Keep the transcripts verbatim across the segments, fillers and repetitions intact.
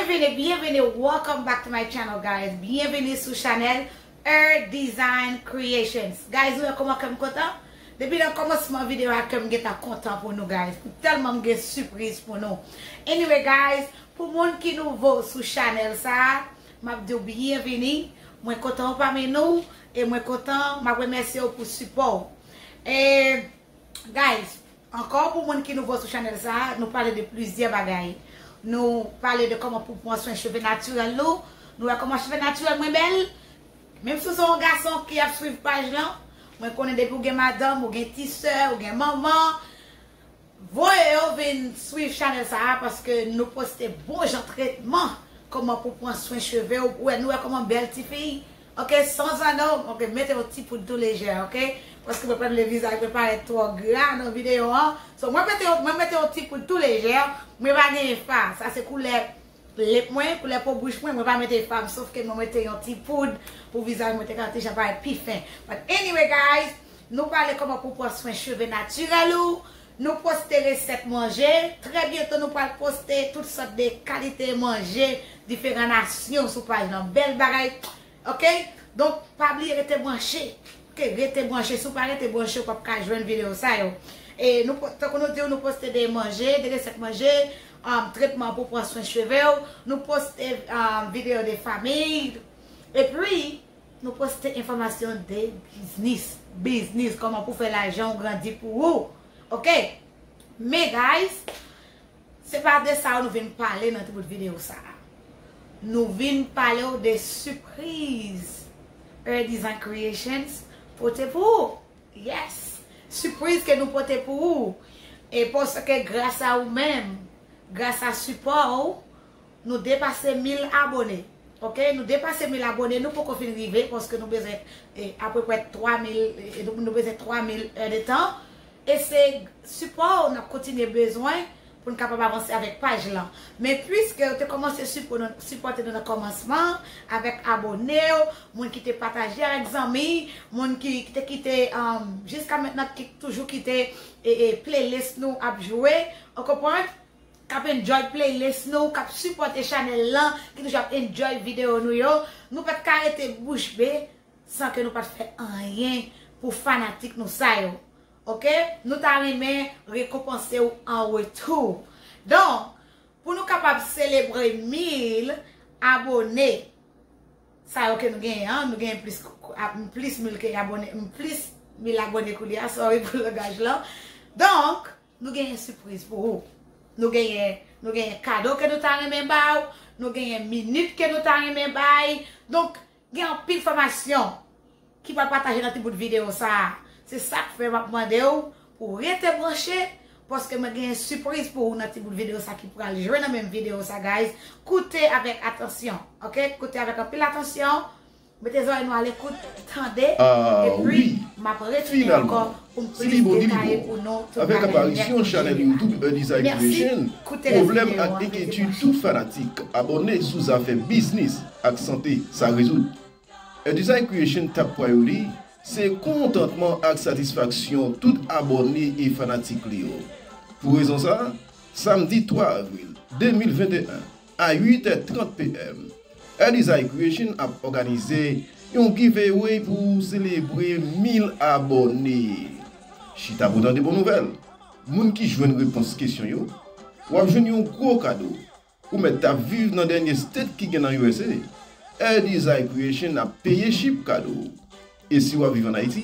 Byenvini, byenvini, welcome back to my channel, guys. Byenvini sou chanèl Her Design Creations. Guys, ou wè kòman kè m kontan? Depi nan kòmansman videyo a, kè m gentan kontan pou nou, guys. Tèlman m gen sipriz pou nou. Anyway, guys, pou moun ki nouvo sou chanèl sa a, m ap di w byenvini. Mwen kontan w pami nou, e mwen kontan, m ap remèsye w pou sipò w. E, guys, ankò pou moun ki nouvo sou chanèl sa a, nou pale de plizyè bagay. Nou pale de kòman pou pran swen cheve natirèl nou. Nou wè kòman cheve natirèl mwen bèl? Menm si w se yon gason ki ap swiv paj lan, mwen konnen depi w gen madanm, ou gen ti sè, ou gen manman, voye yo vin swiv chanèl sa a, paske nou poste bon jan tretman, kòman pou pran swen cheve w. Ou wè, nou wè kòman bèl tifi, ok, sans anò, ok, mete yon ti poud tou lejè, ok, paske mwen pa vle vizaj mwen parèt twò gra nan videyo an. So, mwen mete yon, mwen mete yon ti poud tou lejè, mwen pa genyen fa, sa se koulè lip mwen, koulè po bouch mwen, mwen pa mete fa m, sof ke mwen mete yon ti poud pou vizaj mwen te ka ti jan parèt pi fen. But anyway, guys, nou pale kòman pou pran swen cheve natirèl ou. Nou poste resèt manje. Trè byento, nou pral poste tout sòt de kalite manje diferan nasyon sou paj lan. Bèl bagay. Ok? Donk, pa bliye rete branche. Ok, rete branche. Si w pa rete branche, ou p ap ka jwenn videyo sa yo. E nou po-, tankou nou di w, nou poste de manje, de resèt manje, um, tretman pou pran swen cheve w. Nou poste, um, videyo de fanmi. Epi, nou poste enfòmasyon de biznis. Biznis, kòman pou fè lajan w grandi pou ou. Ok? Men, guys, se pa de sa nou vin pale nan ti bout videyo sa a. Nou vin pale w de sipriz Her Design Creations pote pou ou. Yes! Sipriz ke nou pote pou ou. E paske gras a ou menm, gras a sipò w, nou depase mil abone. Ok? Nou depase mil abone, nou poko fin rive, paske nou bezwen, e, apeprè twa mil, e, nou, nou bezwen twa mil èdtan. E se sipò w n ap kontinye bezwen pou n kapab avanse avèk paj lan. Men piske w te kòmanse sipò-, sipòte nou nan kòmansman, avèk abone w, moun ki te pataje avèk zanmi, moun ki, ki te kite, um, jiska mentnan ki toujou kite, e, e, playlist nou ap jwe, ou konprann? K ap enjoy playlist nou, k ap sipòte chanèl lan, ki toujou ap enjoy videyo nou yo. Nou pa t ka rete bouch be san ke nou pa t fè anyen pou fanatik nou sa yo. Ok? Nou ta renmen rekonpanse w an retou. Donk, pou nou kapab selebre mil abone, sa yo ke nou genyen an, nou genyen plis, a, plis mil ke abone, plis mil abone koulye a, sorry pou langaj lan. Donk, nou genyen sipriz pou ou. Nou genyen, nou genyen kado ke nou ta renmen ba w, nou genyen minit ke nou ta renmen bay. Donk, gen anpil enfòmasyon ki pral pataje nan ti bout videyo sa a. Se sa k fè m ap mande w pou w rete branche, paske mwen genyen sipriz pou ou nan ti bout videyo sa ki pral jwe nan menm videyo sa, guys. Koute avèk atansyon, ok? Koute avèk anpil atansyon. Mete zòrèy nou alekout, tande, epi m ap retounen ankò pou m plis detaye pou nou tout bagay nèt pou jodi a. Mèsi. Koute rès videyo an, rete branche. Avèk aparisyon chanèl YouTube Her Design Creation, pwoblèm ak enkyetid tout fanatik, abòne sou zafè biznis ak sante, sa rezoud. Her Design Creation top priority se kontantman ak satisfaksyon tout abòne e fanatik li yo. Pou rezon sa a, samdi twa avril de mil venteyen a uit è trant P M, Her Design Creation ap òganize yon giveaway pou selebre mil abòne. Chita pou tande bon nouvèl. Moun ki jwenn repons kesyon yo, w ap jwenn yon gwo kado. Ou mèt ap viv nan dènye state ki gen nan U S A, Her Design Creation ap peye chip kado w. E si w ap viv ann Ayiti,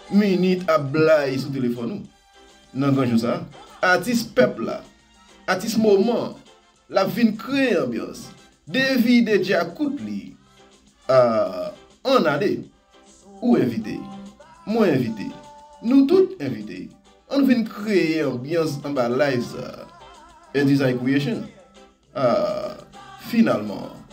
minit ap blayi sou telefòn ou. Nan gran jou sa, atis pèp la, atis moman an, l ap vin kreye anbyans, devide djakout li. A, ann ale. Ou envite. Mwen envite. Nou tout envite. Ann vin kreye anbyans anba live sa. Her Design Creation. Ah, finalman.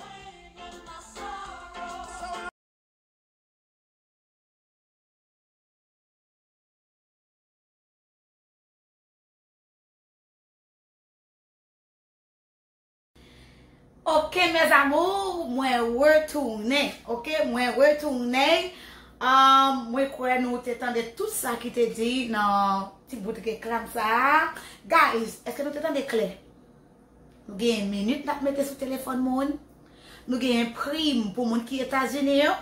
Ok, mes amours, mwen retounen. Ok, mwen retounen. Um, mwen kwè nou te tande tout sa ki te di nan ti bout reklam sa a. Guys, èske nou te tande klè? Nou genyen minit n ap mete sou telefòn moun. Nou genyen prim pou moun ki Etazini yo.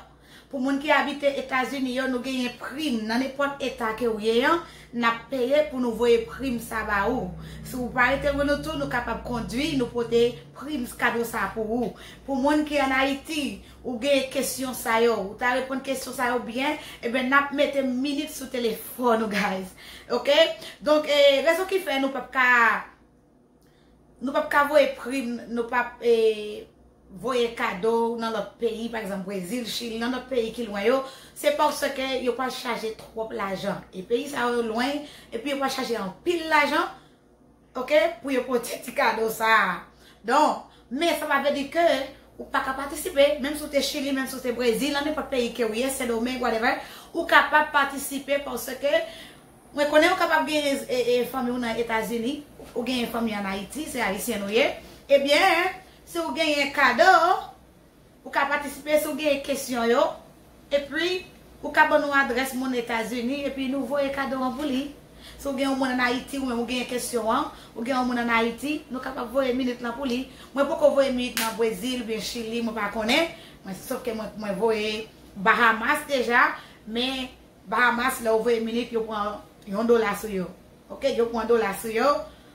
Pou moun ki abite Etazini yo, nou genyen prim nan nenpòt eta ke w ye an. N ap peye pou nou voye prim sa ba ou. Si w pa rete lwen nou tou, nou kapab kondui, nou pote prim kado sa pou ou. Pou moun ki ann Ayiti, ou genyen kesyon sa yo, ou ta reponn kesyon sa yo byen, ebyen, n ap mete minit sou telefòn ou, guys. Ok? Donk, e, rezon ki fè nou p ap ka nou p ap ka voye prim, nou p ap, e, voye kado nan lòt peyi, pa egzanp, Brezil, Chili, nan lòt peyi ki lwen yo, se paske yo pral chaje twòp lajan. E peyi sa yo lwen, epi yo pral chaje anpil lajan, ok, pou yo pote ti kado sa a. Donk, men sa pa vle di ke ou pa ka patisipe, menm si w te Chili, menm si w te Brezil, nan nenpòt peyi ke w ye, Sendomeng, whatever, ou kapab patisipe paske mwen konnen ou kapab genyen, e, e, fanmi w nan Etazini, ou genyen fanmi ann Ayiti, se ayisyen nou ye. Ebyen, si w genyen kado, ou ka patisipe, si w genyen kesyon yo, epi ou ka ban nou adrès moun Etazini, epi nou voye kado an pou li. Si w gen yon moun ann Ayiti, ou menm ou genyen kesyon an, ou gen yon moun ann Ayiti, nou kapab voye minit lan pou li. Mwen poko voye minit nan Brezil oubyen Chili, mwen pa konnen. Mwen, sòf ke mwen, mwen voye Bahamas deja, men Bahamas, lè w voye minit, yo pran yon dola sou yo. Ok, yo pran dola sou yo.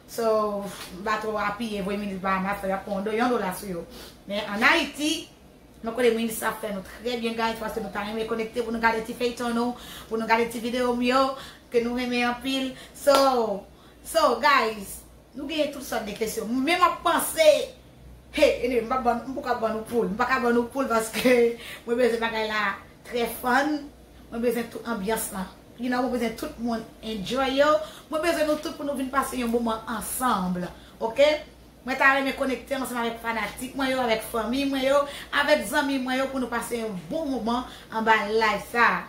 So, m pa twò apiye voye minit Bahamas, y ap pran yon do-, yon dola sou yo. Men ann Ayiti, mwen konnen minit sa ap fè nou trè byen, guys, paske nou ta renmen konekte pou nou gade ti feyton nou, pou nou gade ti videyo m yo, ke nou renmen anpil. So, so, guys, nou genyen tout sòt de kesyon. Men m ap panse, hey, anyway, m pa ban, m poko ap ban nou poul. M pa ka ban nou poul paske mwen bezwen bagay la trè fun. Mwen bezwen tout anbyans lan. You know, mwen bezwen tout moun enjoy yo. Mwen bezwen nou tout pou nou vin pase yon moman ansanm. Ok? Mwen ta renmen konekte ansanm avèk fanatik mwen yo, avèk fanmi mwen yo, avèk zanmi mwen yo pou nou pase yon bon moman anba live sa.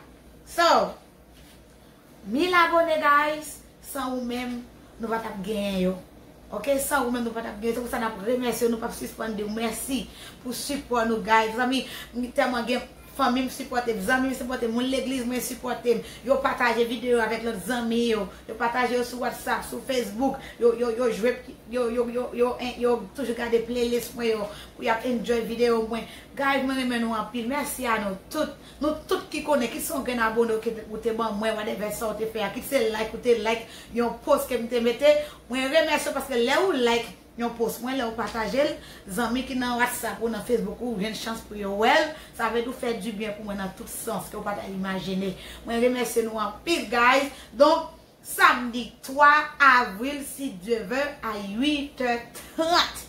So, mil abone, guys, san ou menm, nou pa t ap genyen yo. Ok, san ou menm, nou pa t ap genyen. Se pou sa n ap remèsye w, nou p ap sispann di w mèsi pou sipò nou, guys. Zanmi, m tèlman gen fanmi m sipòte m, zanmi m sipòte m, moun legliz mwen sipòte m. Yo pataje videyo avèk lòt zanmi yo. Yo pataje yo sou WhatsApp, sou Facebook. Yo, yo, yo jwe, yo, yo, yo, yo, yo toujou gade playlist mwen yo pou y ap enjoy videyo mwen. Guys, mwen renmen nou anpil. Mèsi a nou tout. Nou tout ki konnen, kit se yon grenn abone ou ke te, ou te ban mwen, whatever sa ou te fè a, kit se like ou te like yon post ke m te mete, mwen remèsye w paske lè ou like yon post mwen, lè ou pataje l, zanmi ki nan WhatsApp ou nan Facebook ou jwenn chans pou yo wè l, sa vle di ou fè dibyen pou mwen nan tout sans ke ou pa ta imajine. Mwen remèsye nou anpil, guys. Donk, samdi twa avril, si Dye vle, a uit è trant.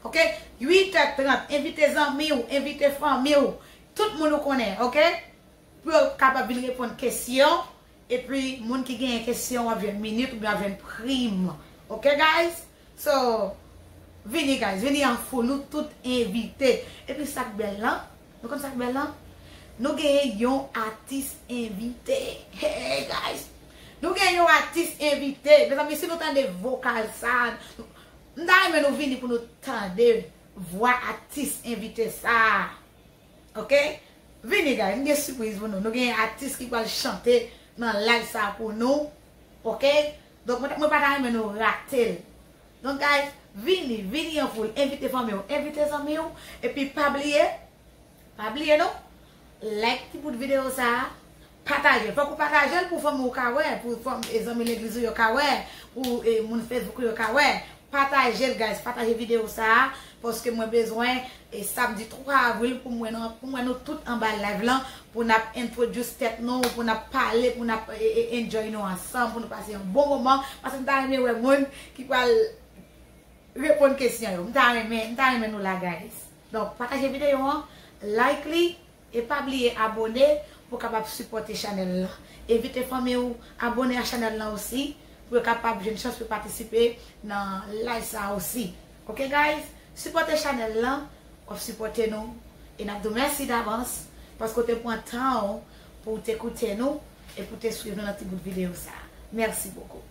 Ok? Uit è trant. Envite zanmi w, envite fanmi w, tout moun ou konnen, ok? Pou yo kapab vin reponn kesyon. Epi, moun ki genyen kesyon, w ap jwenn minit oubyen w ap jwenn prim. Ok, guys? So, vini, guys. Vini an foul. Nou tout envite. Epi, sa k bèl lan, nou konn sa k bèl lan? Nou genyen yon atis envite. Hey, guys! Nou genyen yon atis envite. Mezanmi, si nou tande vokal sa, nou, m ta renmen nou vini pou nou tande vwa atis envite sa. Ok? Vini, guys. M gen sipriz pou nou. Nou gen atis ki pral chante nan live sa pou nou. Ok? Donk, mwen, mwen pa ta renmen nou rate l. Donk, guys, vini, vini an foul. Envite fanmi w, envite zanmi w. Epi, pa bliye, pa bliye non, like ti bout videyo sa a. Pataje l. Fòk ou pataje l pou fanmi w ka wè, pou fanm, e zanmi legliz ou yo ka wè, pou, e, moun Facebook ou yo ka wè. Pataje l, guys. Pataje videyo sa a, paske mwen bezwen, e, samdi twa avril pou mwen, pou mwen nou tout anba live lan, pou n ap introduce tèt nou, pou n ap pale, pou n ap, e, e, enjoy nou ansanm, pou nou pase yon bon moman. Paske m ta renmen wè moun ki pral reponn kesyon yo. M ta renmen, m ta renmen nou la, guys. Donk, pataje videyo an, like li, e pa bliye abone pou w kapab sipòte chanèl lan. Envite fanmi w abone a chanèl lan osi, pou yo kapab jwenn chans pou yo patisipe nan live sa osi. Ok, guys? Sipòte chanèl lan, w ap sipòte nou. E n ap di w mèsi davans, paske w te pran tan w pou w te koute nou e pou w te swiv nou nan ti bout videyo sa. Mèsi bokou.